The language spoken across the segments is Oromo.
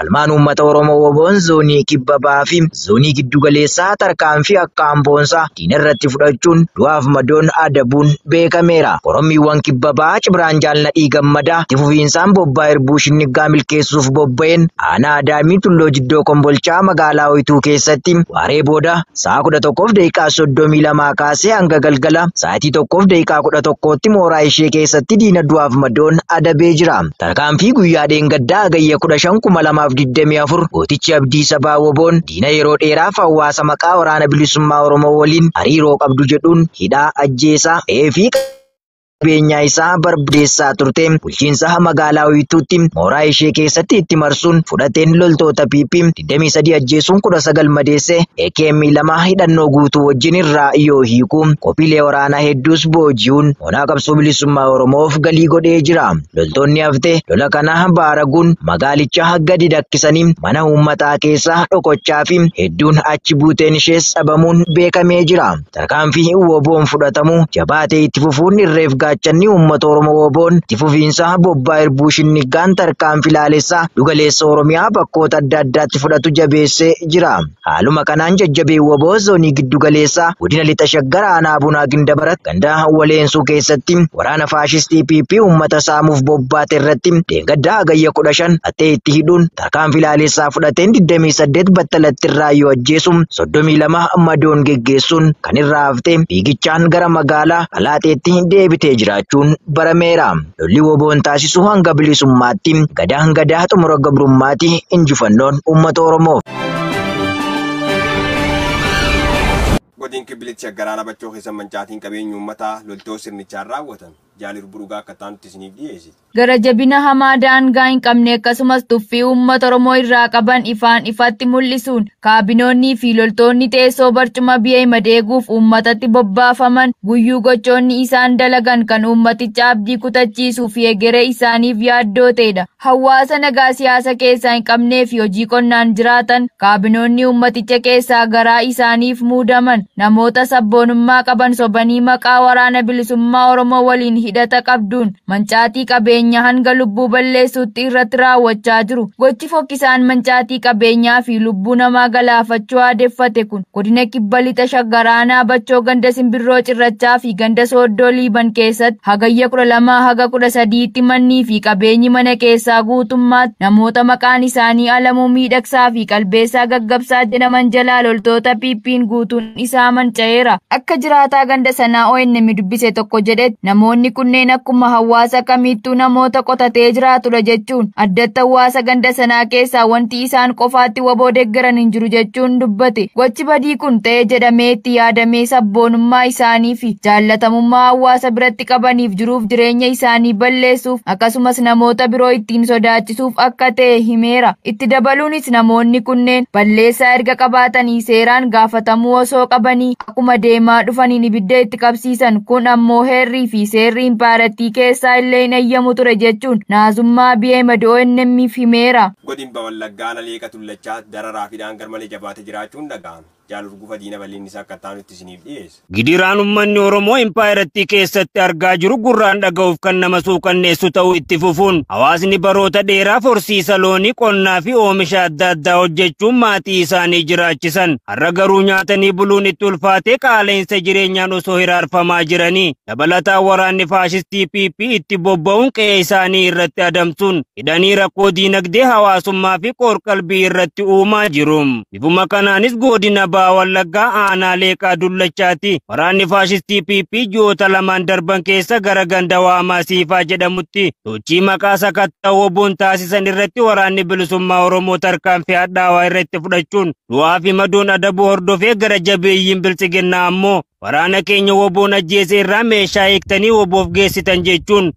Falmaan uummata Oromoo WBOn zoonii kibba bahaa fi zoonii giddu galeessaa tarkaanfii akkaan boonsaa diina irratti fudhachuun du'aaf madoon adabuun beekameera. Orommiiwwan kibba bahaa Cibraan Jaalladhii Gammadaa itti fufiinsaan bobbaa Irbuu Shinniggaa milkeessuuf bobba'een aanaa Adaamii Tulloo Jiddoo Kombolchaa magaalaa Oyituu keessatti waaree booda sa'a 11:32 kaasee hanga galgala sa'aatii 1:11tti mooraa ishee keessatti diina du'aaf madoon adabee jira. Tarkaanfii guyyaa dheengaddaa hagayya 15,2024 gootichi Abdii Sabaa WBOn diina yeroo dheeraaf hawaasa maqaa waraana bilisummaa Oromoo waliin hariiroo qabdu jedhuun hidhaa ajjeesaa fi qabeenyaa isaa barbadeessaa turte bulchiinsa magaalaa Oyituutti mooraa ishee keessatti itti marsuun fudhateen loltoota PP 23 ajjeesuun 19 madeesse AKM 2 hidhannoo guutuu wajjin irraa yoo hiiku qophiilee waraanaa hedduus booji'uun moonaa qabsoo bilisummaa Oromoof galii godhee jira. Loltoonni hafte lola kana baaraguun magaalicha gadi dakkisanii mana uummataa keessaa dhokochaa fi hedduun achi buuteen ishees dhabamuun beekamee jira. Tarkaanfii WBOn fudhatamu jabaatee itti fufuun irreef gaachanni uummata Oromoo WBOn itti fufiinsa bobbaa Irbuu Shinniggaan tarkaanfii laalessaa dhugaleessa Oromiyaa bakkoota adda addaatti fudhatu jabeessee jira. Haaluma kanaan jajjabee WBO zoonii giddu galeessaa godina lixa shaggar aanaa Bunaa Gindabarat ganda Waleensuu keessatti waraana faashistii PP uummata saamuuf bobbaate irratti dheengaddaa hagayya 15 hattee itti hidhuun tarkaanfii laalessaa fudhateen 28 battalatti irraa yoo ajjeesu 32 madoon geggeessuun kan irraa haftee fiigichaan gara magaalaa Alaaxeetti deebitee jiraachuun barameera. Lolli WBOn taasisu hanga bilisummaatti gadaan gadaa xumura gabrummaatti injifannoon uummata Oromoof. Godin Kibbilicha garaa bachoo keessa mancaatiin qabeenya uummataa loltoota sirnichaan raawwatan Jaalir Burugaa akka ta'anitti isiniif dhiyeessiti. Gara jabina hamaa daangaa hin qabne akkasumas tuffii uummata Oromoo irraa qaban ifaan ifatti mul'isuun kaabinoonnii fi loltoonni teessoo barcuma biyya madeeguuf uummatatti bobbaafaman guyyuu gochoonni isaan dalagan kan uummaticha abdii kutachiisuu fi egeree isaaniif yaaddoo ta'edha. Hawaasa nagaa siyaasa keessaa hin qabnee fi hojii qonnaan jiraatan kaabinoonni uummaticha keessaa garaa isaaniif muudaman namoota sabboonummaa qaban sobanii maqaa waraana bilisummaa Oromoo waliin hidhata qabduun mancaatii qabeenyaa hanga lubbuu balleessuutti irratti raawwachaa jiru. Gochi fokkisaan mancaatii qabeenyaa fi lubbuu namaa galaafachuu aadeffate kun godina kibba lixa shaggar aanaa Bachoo ganda Simbirroo Cirrachaa fi ganda Sooddoo Liiban keessatti hagayya 12 haga 13tti mannii fi qabeenyi mana keessaa guutummaatti namoota maqaan isaanii Alamuu Miidhagsaa fi Qalbeessaa Gaggabsaa jedhaman jalaa loltoota PP'n guutuun isaa manca'eera. Akka jiraataa ganda sanaa ONM dubbise tokko jedhetti namoonni kunneen akkuma hawaasa kamittuu namoota qotatee jiraatudha jechuun addatti hawaasa ganda sanaa keessaa wanti isaan qofaatti WBO deeggaran hin jiru jechuun dubbate. Gochi badii kun ta'ee jedhamee itti yaadamee sabboonummaa isaanii fi jaallatamummaa hawaasa biratti qabaniif jiruuf jireenya isaanii balleessuuf akkasumas namoota biroo ittiin sodaachisuuf akka ta'e himeera. Itti dabaluunis namoonni kunneen balleessaa erga qabaatanii seeraan gaafatamuu osoo qabanii akkuma deemaa dhufaniin ibidda itti qabsiisan kun ammoo heerrii fi seerri impaayiratii keessaa illee hin eeyyamu ture jechuun naazummaa BMD ONM'f himeera. Godin Wallaggaa Leeqa Tullachaa dararaa fi dhaan garmalee jabaatee jiraachuun dhaga'ame. Jaalur Gufa diina bal'inni isaa akka ta'anitti isiniif dhiyeessa. Gidiraan uummanni Oromoo impaayirattii keessatti argaa jiru gurraan dhaga'uuf kan nama suukanneessu ta'uu itti fufuun hawaasni baroota dheeraaf horsiisa loonii qonnaa fi oomisha adda addaa hojjechuun maatii isaanii jiraachisan. Har'a garuu nyaatanii buluun itti ulfaatee qaala'insa jireenyaan osoo hiraarfamaa jiranii dabalataan waraanni faashistii PP itti bobba'uun qe'ee isaanii irratti adamsuun hidhanii rakkoo diinagdee hawaasummaa fi qoorqalbii irratti uumaa jiru. Bifuma kanaanis godina Wallaggaa aanaa Leeqaa Dullachaati. Waraanni faashistii PP ji'oota lamaan darban keessa gara ganda Waamaa Siifaa jedhamutti sochii maqaa sakattaa WBOn taasisan irratti waraanni bilisummaa Oromoo tarkaanfii hadhaawaa irratti fudhachuun du'aa fi madoon adabuu hordofee gara jabeeyyiin biltsiginnaa ammoo waraana keenya WBOn ajjeese irraa meeshaa eegtanii WBOf geessitan jechuun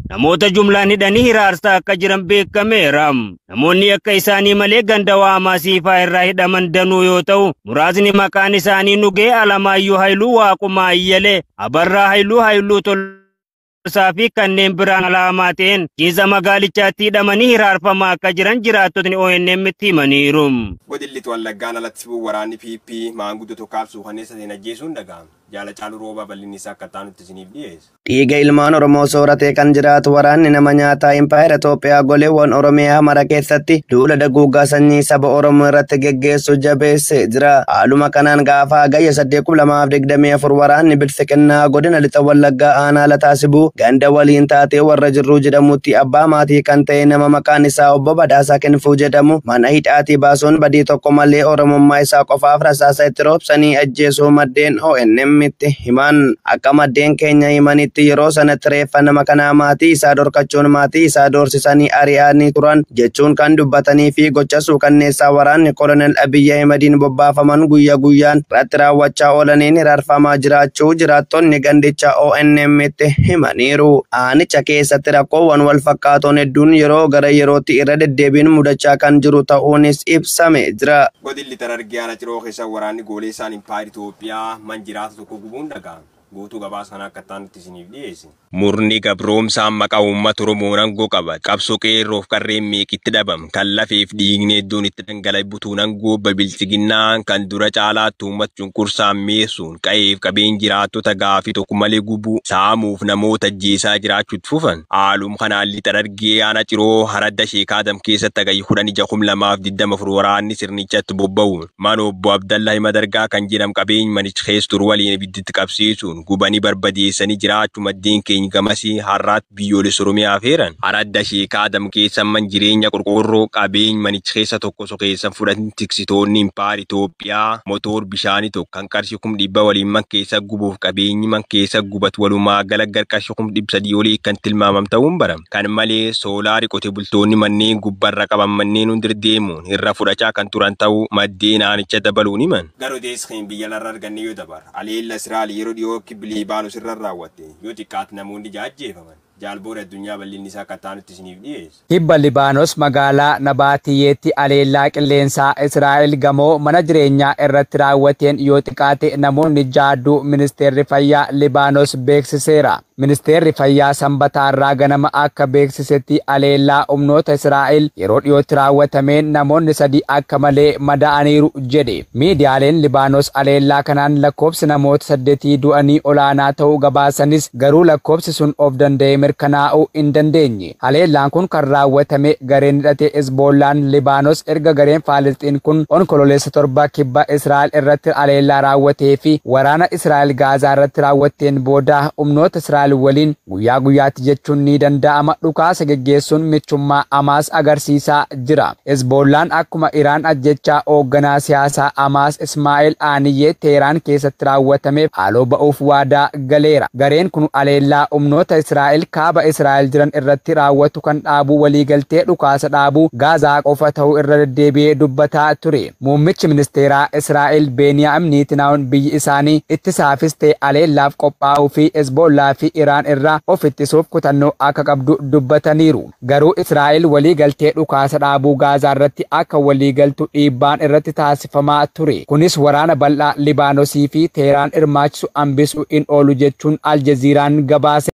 namoota jumlaan hidhanii hiraarsaa akka jiran beekameera. Namoonni akka isaanii malee ganda Waamaa Siifaa irraa hidhaman danuu yoo ta'u, muraasni maqaan isaanii Nugee Alamaayyoo Haayiluu, Waaqumaa Ayyalee, Abarraa Haayiluu, Haayiluu Tolsaa fi kanneen biraan alaamaa ta'een kiisa magaalichaatti hidhamanii hiraarfamaa akka jiran jiraattotni ONM'tti himaniiru. Godilli Wallaggaan alatti waraanni PP maanguddoo tokko suukanneessa ta'een ajjeesuun dhaga'ame. Jaala Caaluu Roobaa bal'inni isaa akka taanutti isiniif dhiyeessa. Dhiiga ilmaan Oromoo sooratee kan jiraatu waraanni nama nyaataa Impaayera Itoophiyaa goleewwan Oromiyaa mara keessatti duula daguuggaa sanyii saba Oromoo irratti geggeessu jabeessee jira. Haaluma kanaan gaafa Hagayya 8,2024 waraanni Bilxiginnaa godina Lixa Wallaggaa aanaa Lataa Sibuu ganda waliin taatee warra jirruu jedhamutti abbaa maatii kan ta'e nama maqaan isaa obbo Badhaasaa Kinfuu jedhamu mana hidhaatii baasuun badii tokko malee Oromummaa isaa qofaaf rasaasa itti roobsanii ajjeesuu maddeen ONM itti himan. Akka maddeen keenya himanitti yeroo sanatti reeffa nama kanaa maatii isaa dhorkachuun maatii isaa doorsisanii ari'anii turan jechuun kan dubbatanii fi gocha suukanneessaa waraanni Kolonel Abiyyi Ahimadiin bobbaafaman guyyaa guyyaan irratti raawwachaa oolaniin hiraarfamaa jiraachuu jiraattonni gandicha ONM itti himaniiru. Aanicha keessatti rakkoowwan wal fakkaatoon hedduun yeroo gara yerootti irra deddeebiin mudachaa kan jiru ta'uunis ibsame jira. Godin Lixa Harargee aanaa Ciroo keessa waraanni gooleessaan Impaayera Itoophiyaa man jiraatu tokko gubuun dhaga'ame. Guutuu gabaasa kana akka taanutti isiniif dhiyeesse. Murni gabroomsaan maqaa uummata Oromoon aangoo qaba. Qabsoo qeerroof qarreen meeqitti dhabam. Kan lafeef dhiigni hedduun itti dhangala'e butuun aangoo Bilxiginnaan kan dura caalaatti uummata cunqursaan meessuun qa'eef qabeen jiraattota gaafii tokko malee gubuu saamuuf namoota ajjeesaa jiraachuutti fufan. Haaluma kanaan Lixa Harargee aanaa Ciroo haradda Sheekaadam keessatti Hagayya 10,6,2024 waraanni sirnichatti bobba'uun mana obbo Abdallaa Himadargaa kan jedhamu qabeenya manicha keessa turu waliin ibidditti qabsiisuun gubanii barbadeessanii jiraachuu maddeen keenya gamasii har'aatti biyyoolessa Oromiyaa feeran. Aradda Sheekaadam keessa man jireenya qorqoorroo qabeenya manicha keessa tokko osoo keessan fudhatin tiksitoonni Impaayera Itoophiyaa motoor bishaanii tokko kan qarshii 100,000 waliin man keessa gubuuf qabeenyi man keessa gubatu walumaa gala gar qarshii 300,000 olii kan tilmaamam ta'uun barame. Kan malee soolaarii qote bultoonni manneen gubbarra qaban manneen hundi deemuun irra fudhachaa kan turan ta'uu maddeen aanicha dabaluun himan. Garuu deesqiin biyya larra arganne yoo dabar aleella Israa'el yeroo dhiyoo kibba Libaanoos irra raawwatte yoo xiqqaate namoonni ajjeefaman. Jaalboora addunyaa bal'inni isaa akka taanutti isiniif dhiyeessa. Kibba Libaanos magaalaa Nabaatiyyeetti aleellaa qilleensaa Israa'el gamoo mana jireenyaa irratti raawwateen yoo xiqqaate namoonni 6 ministeerri fayyaa Libaanos beeksiseera. Ministeerri fayyaa Sanbataarraa ganama akka beeksisetti aleellaa humnoota Israa'el yeroo dhiyootti raawwatameen namoonni 3 akka malee madaa'aniiru jedhe. Miidiyaaleen Libaanos aleellaa kanaan lakkoofsi namoota 8 du'anii olaanaa ta'uu gabaasanis garuu lakkoofsi sun of danda'ee mirkanaa'uu hin dandeenye. Aleellaan kun kan raawwatame gareen hidhatee Hezbollaan Libaanos erga gareen Faalisxiin kun onkololeessa 7 kibba Israa'el irratti aleellaa raawwatee fi waraana Israa'el Gaazaa irratti raawwatteen booda humnoota Israa'el waliin guyyaa guyyaatti jechuun ni danda'ama dhukaasa geggeessuun michummaa Hamaas agarsiisaa jira. Hezbollaan akkuma Iraan ajjechaa hoogganaa siyaasaa Hamaas Ismaa'eel Aaniyyee Teheraan keessatti raawwatameef haaloo ba'uuf waadaa galeera. Gareen kun aleellaa humnoota Israa'el kaaba Israa'el jiran irratti raawwatu kan dhaabuu waliigaltee dhukaasa dhaabuu Gaazaa qofa ta'uu irra deddeebi'ee dubbataa ture. Muummichi ministeeraa Israa'el Beeniyaamin Netanyahuun biyyi isaanii ittisaafis ta'e aleellaaf qophaa'uu fi Hezbollaa fi Iraan irraa of ittisuuf kutannoo akka qabdu dubbataniiru. Garuu Israa'el waliigaltee dhukaasa dhaabuu Gaazaa irratti akka waliigaltu dhiibbaan irratti taasifamaa ture. Kunis waraana bal'aa Libaanosii fi Teheraan hirmaachisu hambisuu hin oolu jechuun Aljaziiraan gabaase.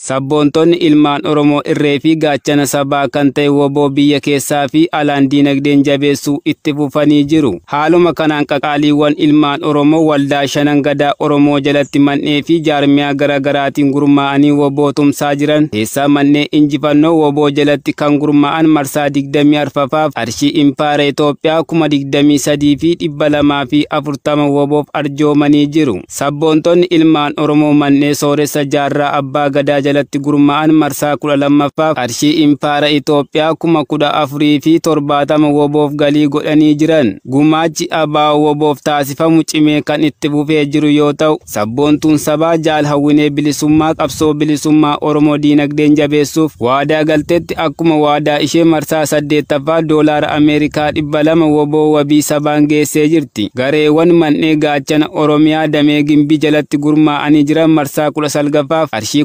Sabboontonni ilmaan Oromoo irree fi gaachana sabaa kan ta'e woboo biyya keessaa fi alaan diinagdeen jabeessuu itti fufanii jiru. Haaluma kanaan qaqaaliiwwan ilmaan Oromoo waldaa shanan gadaa Oromoo jalatti mannee fi jaarmiyaa garaagaraatiin gurmaa'anii woboo tumsaa jiran keessaa mannee injifannoo woboo jalatti kan gurmaa'an marsaa 24ffaaf qarshii Impaayera Itoophiyaa 23,240 woboof arjoomanii jiru. Sabboontonni ilmaan Oromoo mannee sooressa jaarraa abbaa gadaa jalatti gurmaa'an marsaa 12ffaaf qarshii Impaayera Itoophiyaa 14,070 woboof galii godhanii jiran. Gumaachi abaa woboof taasifamu cimee kan itti fufee jiru yoo ta'u, sabboontuun sabaa jaal hawwinee bilisummaa qabsoo bilisummaa Oromoo diinagdeen jabeessuuf waadaa galteetti akkuma waadaa ishee marsaa 8ffaa doolaara Ameerikaa 200 woboo wabii sabaan geessee jirti. Gareewwan mannee gaachana Oromiyaa damee gimbii jalatti gurmaa'anii jiran marsaa 19ffaaf qarshii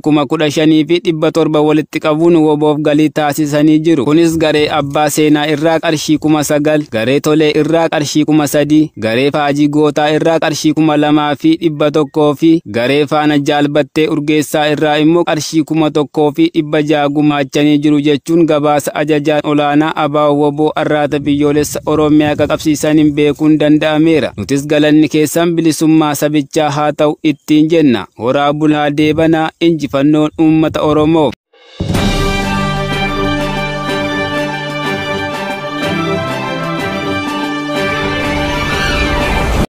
5,700 walitti qabuun WBOf galii taasisanii jiru. Kunis garee Abbaa Seenaa irraa qarshii 9,000, garee Tolee irraa qarshii 3,000, garee Faajii Gootaa irraa qarshii 2,100 fi garee Faana Jaalbattee Urgeessaa irraa immoo qarshii 1,600 gumaachanii jiru jechuun gabaasa ajajaan olaanaa ABO WBO Arraata Biyyoolessa Oromiyaa qaqqabsiisaniin beekuun danda'ameera. Nutis galanni keessan bilisummaa sabichaa haa ta'u ittiin jenna. Horaa bulaa deebanaa, injifannoon uummata Oromoof.